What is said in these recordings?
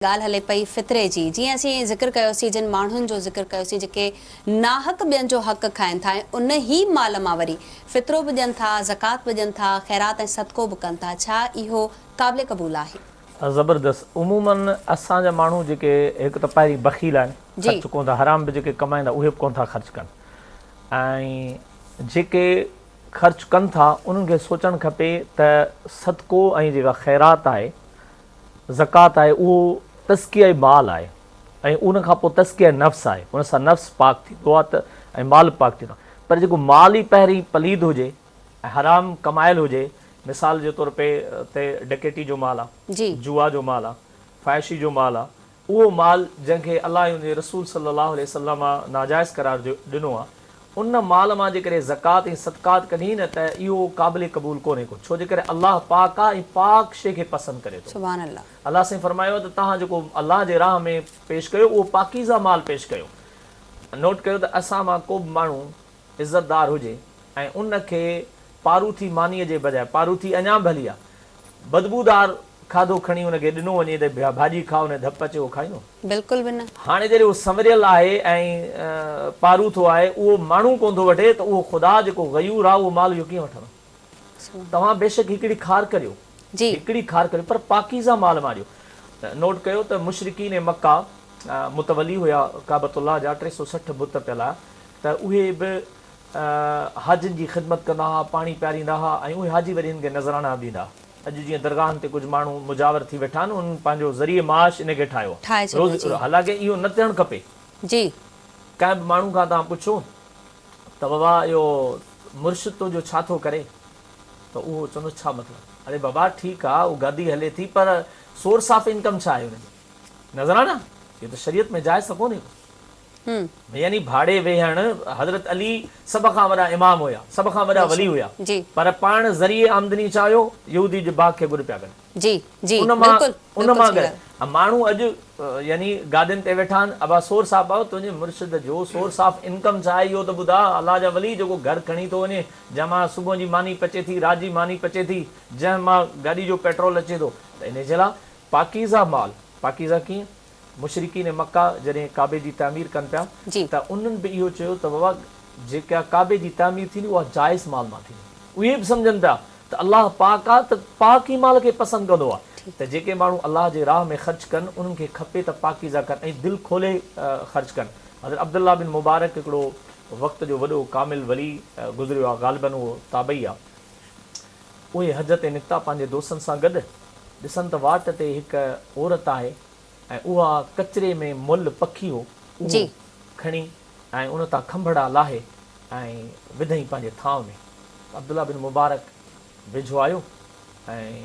ڳالهه هلي پئي فطري جي. جيئن اسين ذڪر ڪيوسين جن ماڻهن جو ذڪر ڪيوسين جيڪي ناحق ٻين جو حق کائن ٿا ۽ ان ئي مال مان وري فطرو به ڏين ٿا، زڪوات به ڏين ٿا، خيرات ۽ صدقو به ڪن ٿا ڇا اهو قابل قبول آهي؟ زبردست عموماً اسان جا ماڻهو جيڪي هڪ ته پهرين بخيل آهن خرچ ڪون ٿا حرام به جيڪي ڪمائين ٿا اهي به ڪون ٿا خرچ ڪن ۽ جيڪي خرچ ڪن ٿا انهن کي سوچڻ کپي ته صدقو ۽ جيڪا خيرات آهي زڪوات آهي اهو تزڪيه مال آهي ۽ ان کان پوء تزڪيه نفس آهي ان سان نفس پاڪ ٿيندو آهي ته ۽ مال پاڪ ٿيندو آهي پر جيڪو مال ئي پهرين پليد هجي ۽ حرام ڪمايل هجي مثال جي طور پي تي ڊڪيٽي جو مال آهي جوا جو مال آهي فاحشي جو مال آهي اهو مال جنهن کي الله ۽ ان جي رسول صلي الله عليه وسلم ناجائز قرار ڏنو آهي، ان مال مان جيڪڏهن زڪوات ۽ صدقات ڪڍين نه ته اهو قابل قبول ڪونهي ڪو، ڇو جي ڪري الله پاڪ آهي ۽ پاڪ شيء کي پسند ڪري ٿو. سبحان الله. الله سائين فرمايو آهي ته توهان جيڪو الله جي راهه ۾ پيش ڪيو اهو پاڪيزه مال پيش ڪيو. نوٽ ڪيو ته اسان مان ڪو به ماڻهو عزتدار هجي ۽ ان کي پاروٿي مانيء جي بجاء، پاروٿي اڃا به ڀلي آ، بدبودار کاڌو کڻي ان کي ڏنو وڃي ته ڀاڄي کاء ان ڌپ اچي اهو کائيندو؟ بلڪل به نه. هاڻي جڏهن اهو سنوريل آهي ۽ پاروٿو آهي اهو ماڻهو ڪونه ٿو وٺي ته اهو خدا جيڪو غيور آ اهو مال اهو ڪيئن وٺندو؟ توهان بيشڪ هڪڙي خار ڪريو، هڪڙي خار ڪريو پر پاڪيزه مال مان ڏيو. نوٽ ڪيو ته مشرڪين مڪه متولي هيا ڪعبة الله جا 360 بت پيل آ ته اهي به حاجين جي خدمت ڪندا ها، پاڻي پياريندا ها ۽ اهي حاجي وري هن کي نذرانا به ڏيندا ها. اڄ جيئن درگاهن تي ڪجهه ماڻهو مجاور ٿي ويٺا آهن، انهن پنهنجو ذريعي معاش ان کي ٺاهيو ٺاهي آهي. ڇڏيو روز جي. حالانڪه اهو نه ٿيڻ کپي. جي. ڪنهن به ماڻهو کان توهان پڇو ته بابا اهو مرشد تنهنجو ڇا ٿو ڪري؟ ته اهو چوندو ڇا مطلب؟ اڙي بابا ٺيڪ آ اهو گادي هلي ٿي پر سورس آف انڪم ڇا آهي ان جو؟ نذرانا؟ اهو ته شريعت ۾ جائز ته ڪونهي ڪو. يعني ڀاڙي ويهڻ، حضرت علي سڀ کان وڏا امام هيا، سڀ کان وڏا ولي هيا، پر پاڻ ذريعي آمدني ڇا هيو؟ يهودي جي باغ کي گڏ پيا ڪن. ان مان ان مان گڏ ماڻهو اڄ يعني گادين تي ويٺا آهن، ابا سورس آف آهو تنهنجي مرشد جو سورس آف انڪم ڇا آهي اهو ته ٻڌاء، الله جا ولي جيڪو گهر کڻي ٿو وڃي، جنهن مان صبح جي ماني پچي ٿي، رات جي ماني پچي ٿي، جنهن مان گاڏي جو پيٽرول اچي ٿو ته انهي جي لاء پاڪيزه مال، پاڪيزه ڪيئن؟ مشرڪين مڪه جڏهن ڪعبي جي تعمير ڪن پيا ته انهن به اهو چيو ته بابا جيڪا ڪعبي جي تعمير ٿيندي اها جائز مال مان ٿيندي. اهي به سمجهن پيا ته الله پاڪ آ ته پاڪ ئي مال کي پسند ڪندو آ ته جيڪي ماڻهو الله جي راهه ۾ خرچ ڪن انهن کي کپي ته پاڪيزه ڪن ۽ دل کولي خرچ ڪن. حضرت عبدالله بن مبارڪ هڪڙو وقت جو وڏو ڪامل ولي گذريو آ غالباً اهو تابعي آ. اهي حج تي نڪتا پنهنجي دوستن سان گڏ ڏسن ته واٽ تي هڪ عورت آهي ۽ اها ڪچري ۾ مئل پکي هو، اهو کڻي ۽ ان تان کنڀڙا لاهي ۽ وڌئين پنهنجي ٿانء ۾. عبدالله بن مبارڪ ويجهو آيو ۽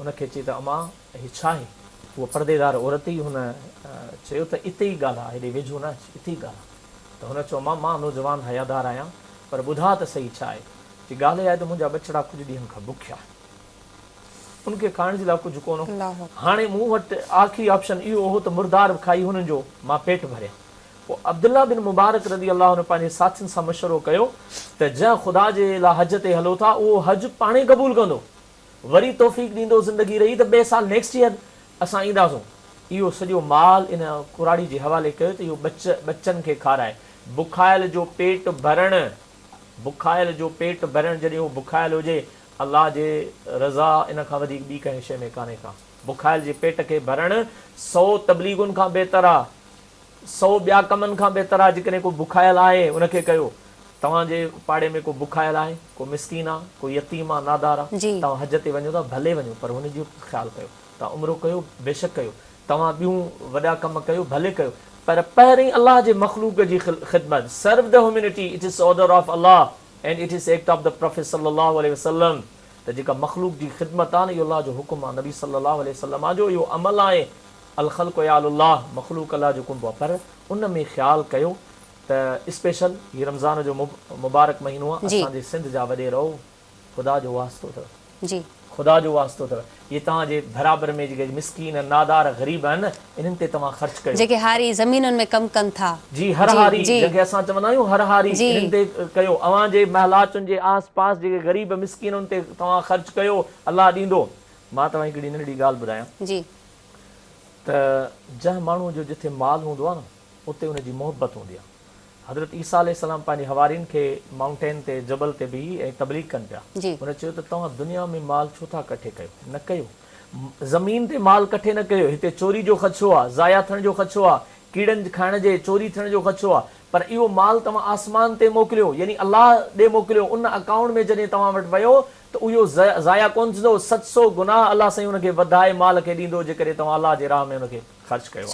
ان کي چئي ته امان هي ڇا آهي؟ هوء پرديدار عورت هئي، هن چيو ته اتي ئي ڳالهاء، هيڏي ويجهو نه اچ، اتي ئي ڳالهاء. ته هن چيو امان مان نوجوان حيادار آهيان، پر ٻڌاء ته سهي ڇا آهي؟ چي ڳالهه اها آهي ته منهنجا ٻچڙا ڪجهه ڏينهن کان بکيا آهن. ان کي کائڻ جي لاء ڪجهه ڪونه هو. هاڻي مون وٽ آخري آپشن اهو هو ته مردار به کائي هنن جو مان پيٽ ڀريان. پوء عبدالله بن مبارڪ رضي الله عنه پنهنجي ساٿين سان مشورو ڪيو ته جنهن خدا جي لاء حج تي هلو ٿا اهو حج پاڻهي قبول ڪندو. وري توفيق ڏيندو زندگي رهي ته ٻئي سال نيڪسٽ ييئر اسان اينداسون. اهو سڄو مال ان ڪراڙي جي حوالي ڪيو ته اهو ٻچ ٻچن کي کارائي. بکايل جو پيٽ ڀرڻ بکايل جو پيٽ ڀرڻ جڏهن اهو بکايل هجي الله جي رضا ان کان وڌيڪ ٻي ڪنهن شيء ۾ ڪانهي ڪا. بکايل جي پيٽ کي ڀرڻ سئو تبليغن کان بهتر آ، سئو ٻيا ڪمن کان بهتر آ، جيڪڏهن ڪو بکايل آهي ان کي ڪيو. توهان جي پاڙي ۾ ڪو بکايل آهي، ڪو مسڪين آ، ڪو يتيم آ، نادار آ، توهان حج تي وڃو ٿا ڀلي وڃو پر هن جو به خيال ڪيو. توهان عمرو ڪيو بيشڪ ڪيو، توهان ٻيون وڏا ڪم ڪيو ڀلي ڪيو پر پهرين الله جي مخلوق جي خدمت، Serve the humanity, it is order of Allah. And it is act of the Prophet صلي الله عليه وسلم ته جيڪا مخلوق جي خدمت آهي نه اهو الله جو حڪم آهي نبي صلي الله عليه وسلم جو اهو عمل آهي الخلق عيال الله مخلوق الله جو ڪنبو آهي پر ان ۾ خيال ڪيو ته اسپيشل هي رمضان جو مبارڪ مهينو آهي اسان جي سنڌ جا وڏيرؤ خدا جو واسطو اٿو. جي. خدا جو واسطو اٿو اهي توهان جي برابر ۾ جيڪي مسڪين نادار غريب آهن نه انهن تي توهان خرچ ڪيو. جيڪي هاري زمينن ۾ ڪم ڪن ٿا. جي هر هاري جنهن کي اسان چوندا آهيون هر هاري انهن تي ڪيو اوهان جي محلاتن جي آس پاس جيڪي غريب مسڪين انهن تي توهان خرچ ڪيو الله ڏيندو. مان توهان کي هڪڙي ننڍڙي ڳالهه ٻڌايان. جي. ته جنهن ماڻهوء جو جٿي مال هوندو آهي نه اتي ان جي محبت هوندي آهي. حضرت عيسيٰ عليه السلام پنهنجي حوارين کي مائونٽين تي، جبل تي بيهي ۽ تبليغ ڪن پيا. هن چيو ته توهان دنيا ۾ مال ڇو ٿا ڪٺي ڪيو؟ نه ڪيو. زمين تي مال ڪٺي نه ڪيو. هتي چوري جو خدشو آهي، ضايع ٿيڻ جو خدشو آهي، ڪيڙن کائڻ جي، چوري ٿيڻ جو خدشو آهي. پر اهو مال توهان آسمان تي موڪليو، يعني الله ڏي موڪليو، ان اڪائونٽ ۾ جڏهن توهان وٽ ويو ته اهو ضايع ڪونه ٿيندو، 700 گناهه الله سائين ان کي وڌائي مال کي ڏيندو جيڪڏهن توهان الله جي راهه ۾ ان کي خرچ ڪيو آهي.